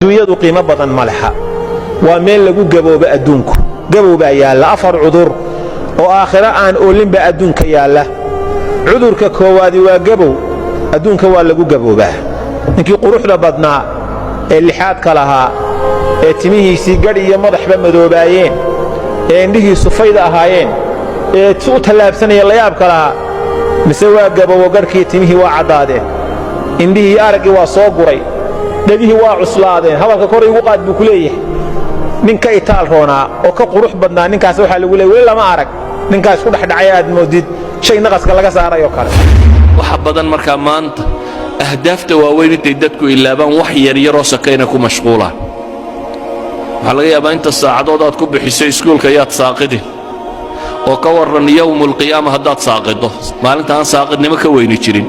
Adduunyadu qiimo badan ma leha. Waa meel lagu gaboobo adduunku. Gabow baa yaalla. Afar cudur oo aakhiro aan oolinba adduunka yaalla. Cudurka koowaadi waa gabow. Adduunka waa lagu gaboobaa. Ninkii quruxda badnaa ee lixaadka lahaa, ee timihiisii gadh iyo madaxba madoobaayeen, ee indhihiisu fayda ahaayeen, ee u tallaabsanaya layaabka lahaa, mise waa gabowo. Gadhkii timihii waa caddaadeen, indhihii araggii waa soo guray, dhegihii waa cuslaadeen, hadalka kor igu qaad buu ku leeyahay. Nin ka itaal roonaa oo ka qurux badnaa ninkaas waxaa lagu leeyay weli lama arag. Ninkaas ku dhexdhacay aad moodid shay naqaska laga saaray oo kale. Waxa badan markaa maanta ahdaafta waaweyn intay dadku ilaabaan, wax yaryaroo sakayna ku mashquulaan. Waxaa laga yaabaa inta saacadood aad ku bixiso iskuulka yaad saaqidin, oo ka warran yowmulqiyaama haddaad saaqido, maalinta aan saaqidnimo ka weyni jirin.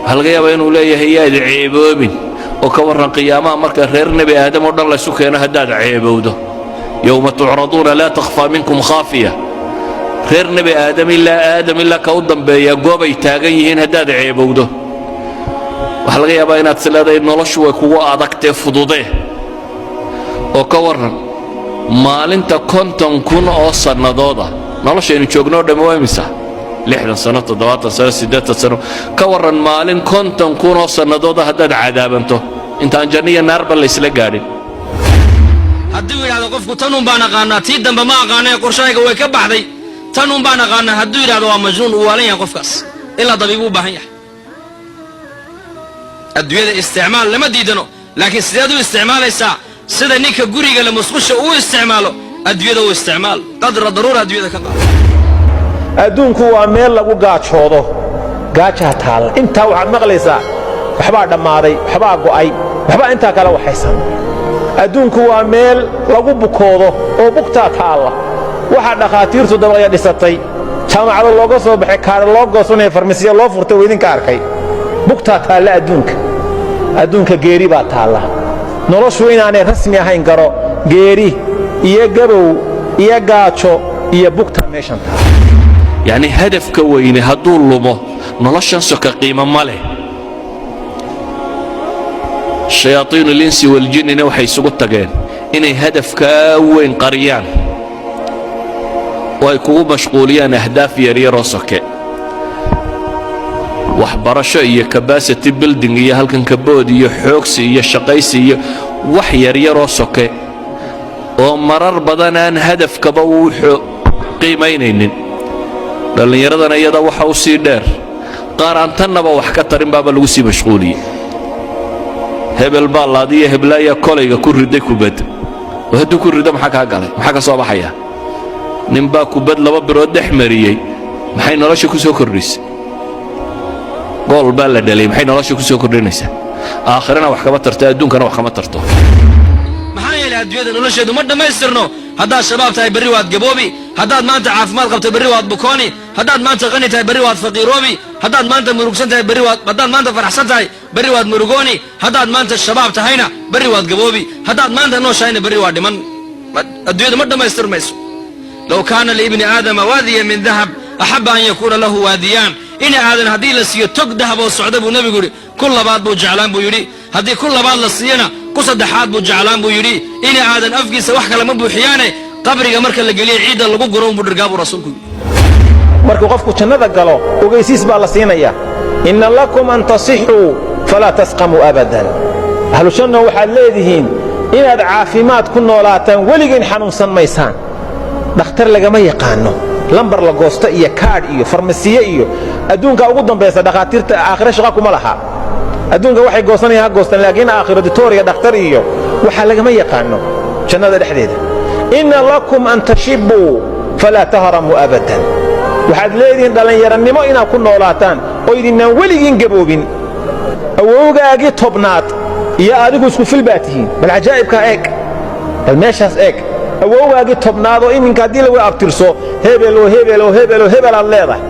Waxaa laga yaabaa inuu leeyahay yaad ceeboobin, oo ka warran qiyaamaha marka reer Nebi Aadam oo dhan laysu keeno haddaad ceebowdo, يوم تعرضون لا تخفى منكم خافية. Reer Nebi Aadam, ilaa Aadam ilaa ka u dambeeya, goobay taagan yihiin haddaad ceebowdo. Waxaa laga yaabaa inaad is leedahay noloshu way kugu adagtee fududee, oo ka warran maalinta 50,000 oo sannadooda. Noloshaynu joognoo dhammi waa imisa? 60 sano, 70 sano, 80 sano. Ka warran maalin 50,000 oo sannadooda haddaad cadaabanto, intaan janno iyo naarba laysla gaadhin? Hadduu yidhahdo qofku tan un baan aqaanaa, tii dambe ma aqaana, qorshahayga way ka baxday, tan un baan aqaanaa hadduu yidhahdo, waa majnuun, uu waalan yahay qofkaas, ilaa dabiibu u baahan yahay. Adduunyada isticmaal lama diidano, laakiin sideed u isticmaalaysaa? Sida ninka guriga le musqusha uu isticmaalo adduunyada u isticmaal. قدر ضرورة adduunyada ka qaado. Adduunku waa meel lagu gaajoodo. Gaajaa taalla. Intaa waxaad maqlaysaa waxbaa dhammaaday, waxbaa go'ay, waxbaa intaa kale waxaysan. Adduunku waa meel lagu bukoodo oo bugtaa taalla. Waxaa dhakhaatiirtu dabaqya dhisatay, jaamacado looga soo baxay, kaara loo goosanaya, farmasiya loo furtay oo idinka arkay. Bugtaa taalla adduunka. Adduunka geeri baa taalla. Noloshu inaanay rasmi ahayn garo. Geeri iyo gabow iyo gaajo iyo bugtaa meeshan taalla. Yacni hadafka weyne hadduu lumo, noloshan soka qiimo ma leh. شياطين الإنس والجن na waxay isugu tageen inay hadafkaa weyn qariyaan oo ay kugu mashquuliyaan ahdaaf yaryaroo soke, waxbarasho iyo capacity building iyo halkan kabood iyo xoogsi iyo shaqaysi iyo wax yaryaroo soke oo marar badan aan hadafkaba uu qiimaynaynin. Dhallinyaradana iyada waxa u sii dheer qaar aan tannaba wax ka tarin baaba lagu sii mashquuliyey. Hebel baa laadiyo heblaayaa kolayga ku riday kubad, oo hadduu ku rido maxaa kaa galay? Maxaa ka soo baxaya? Ninbaa kubad laba birood dhex mariyey, maxay nolosha ku soo kordhisay? Gool baa la dhalay, maxay nolosha ku soo kordhinaysaa? Aakhirana wax kama tarto, adduunkana wax kama tarto. Maxaa yeelay, adduunyada nolosheedu ma dhammaystirno. Haddaad shabaab tahay, berri waad gaboobi. Haddaad maanta caafimaad qabto, berri waad bukooni. Haddaad maanta qani tahay, berri waad faqiiroobi. Haddaad maanta murugsan tahay, berri waad, haddaad maanta faraxsan tahay, berri waad murugooni. Haddaad maanta shabaab tahayna, berri waad gaboobi. Haddaad maanta nooshahayna, berri waa dhiman. Adduunyadu ma dhammaystirmayso. لو كان لابن آدم وادي من ذهب أحب أن يكون له واديان. Ina Aadan haddii la siiyo tog dahab oo socda, buu Nebigu yidhi, ku labaad buu jeclaan, buu yidhi. Haddii ku labaad la siiyana, ku saddexaad buu jeclaan, buu yidhi. Ina Aadan afkiisa wax kale ma buuxiyaane, qabriga marka la geliya ciidda lagu guro unbuu dhirgaa, buu Rasuulku yidhi. Markuu qofku jannada galo, ogaysiis baa la siinaya: إن لكم أن تصحوا فلا تسقموا أبدا. Ahlu janna, waxaad leedihiin inaad caafimaad ku noolaataan, weligiin xanuunsan maysaan. Dhakhtar lagama yaqaano, lambar la goosto iyo kaadh iyo farmasiye iyo adduunka ugu dambaysa. Dhakhaatiirta aakhiro shaqa kuma laha. Adduunka waxay goosanayaan ha goostaan, laakiin aakhiro ditooriga dhakhtar iyo waxaa lagama yaqaano jannada dhexdeeda. إن لكم أن تشيبوا فلا تهرموا أبدا. Waxaad leedihiin dhallinyarannimo inaad ku noolaataan oo idinnaan weligiin gaboobin. Awowgaagii 10aad iyo adigu isku fil baa tihiin. Bal cajaa'ibkaa eeg, bal meeshaas eeg. Awowgaagii 10aad oo iminka haddii lagu abtirso hebel oo hebel oo hebel oo hebel aad leedahay,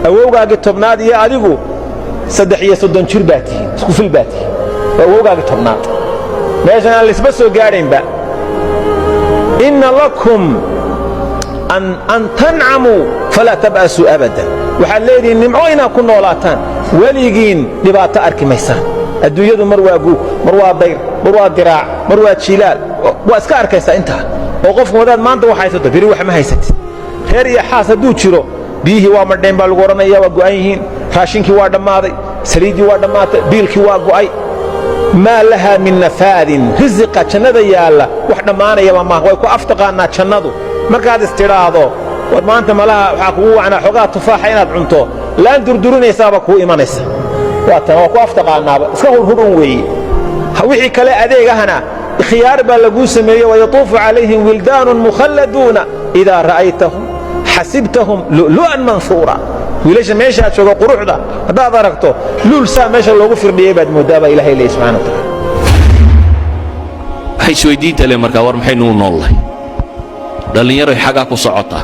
awowgaagii 10aad iyo adigu 33 jir baa tihiin, isku fil baa tihiin. Waa awowgaagii 10aad, meeshan aan laisba soo gaadhaynba. إن لكم أن تنعموا فلا تبأسوا أبدا. Waxaad leedihiin nimco inaad ku noolaataan, weligiin dhibaato arki maysaan. Adduunyadu mar waa guug, mar waa dayr, mar waa diraac, mar waa jiilaal. Waa iska arkaysaa intaa oo qofku wadaad maanta wax haysato, beri wax ma haysatid. Reer iyo xaas hadduu jiro, biyihii waa madheen baa lagu odhanaya, waa go'an yihiin, raashinkii waa dhammaaday, saliiddii waa dhammaatay, biilkii waa go'ay. Maa lahaa min nafaadin. Risiqa jannada yaalla wax dhammaanayaba maaha. Way ku aftaqaannaa jannadu. Markaad istidhaahdo war maanta malaha waxaa kugu wacnaa xoogaa tufaaxa inaad cunto, laan durdurinaysaaba kuu imanaysa. Waa tan waa ku aftaqaannaaba, iska hurhudhun weeye. Wixii kale adeegahana khiyaar baa laguu sameeyey. ويطوف عليهم ولدان مخلدون إذا رأيتهم حسبتهم لؤلؤا منثورا. Wiilasha meeshaad jooga quruxda haddaad aragto, luul saa meesha loogu firdhiyey baad mooddaa, baa Ilahay leeyay subxana wa taala. Waxay isweydiinta le markaa, war maxaynu u noollahay? Dhallinyaroy, xaggaa ku socotaa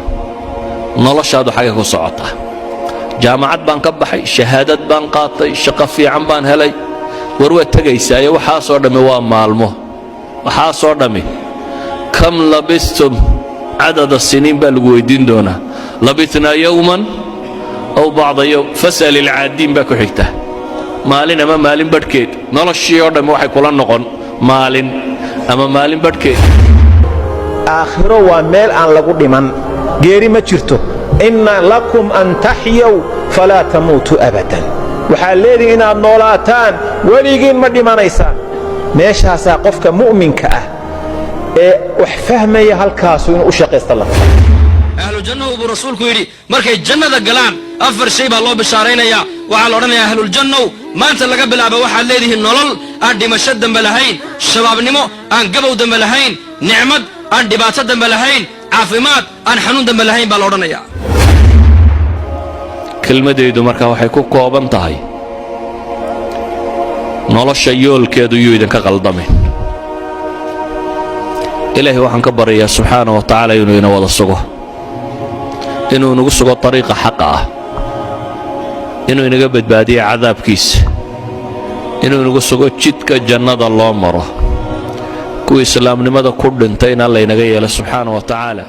noloshaadu? Xagga ku socotaa? Jaamacad baan ka baxay, shahaadad baan qaatay, shaqo fiican baan helay. War waad tegaysaaye, waxaasoo dhammi waa maalmo, waxaasoo dhammi. كم لبثتم عدد سنين baa lagu weyddiin doonaa. لبثنا يوما أو بعض يوم فاسأل العادين baa ku xigta. Maalin ama maalin badhkeed. Noloshii oo dhammi waxay kula noqon maalin ama maalin badhkeed. Aakhiro waa meel aan lagu dhiman, geeri ma jirto. إن لكم أن تحيوا فلا تموتوا أبدا. Waxaad leedihin inaad noolaataan, weligiin ma dhimanaysaan. Meeshaasaa qofka mu'minka ah ee wax fahmaya halkaasu inuu u shaqaysta la. Ahlu jannahu buu Rasuulku yidhi, markay jannada galaan afar shay baa loo bishaaraynayaa. Waxaa la odhanayaa: ahluljannow, maanta laga bilaaba waxaad leedihiin nolol aan dhimasho dambe lahayn, shabaabnimo aan gabow dambe lahayn, nicmad aan dhibaato dambe lahayn, caafimaad aan xanuun dambe lahayn, baa la odhanayaa. Kelmadaydu markaa waxay ku kooban tahay: nolosha yoolkeedu yuu idinka qaldamin. Ilaahay waxaan ka baryayaa subxaana wa tacaala inuu ina wada sugo, inuu inagu sugo dariiqa xaqa ah, inuu inaga badbaadiyo cadaabkiisa, inuu inagu sugo jidka jannada loo maro, kuwii islaamnimada ku dhintayna laynaga yeelo subxaana wa tacaala.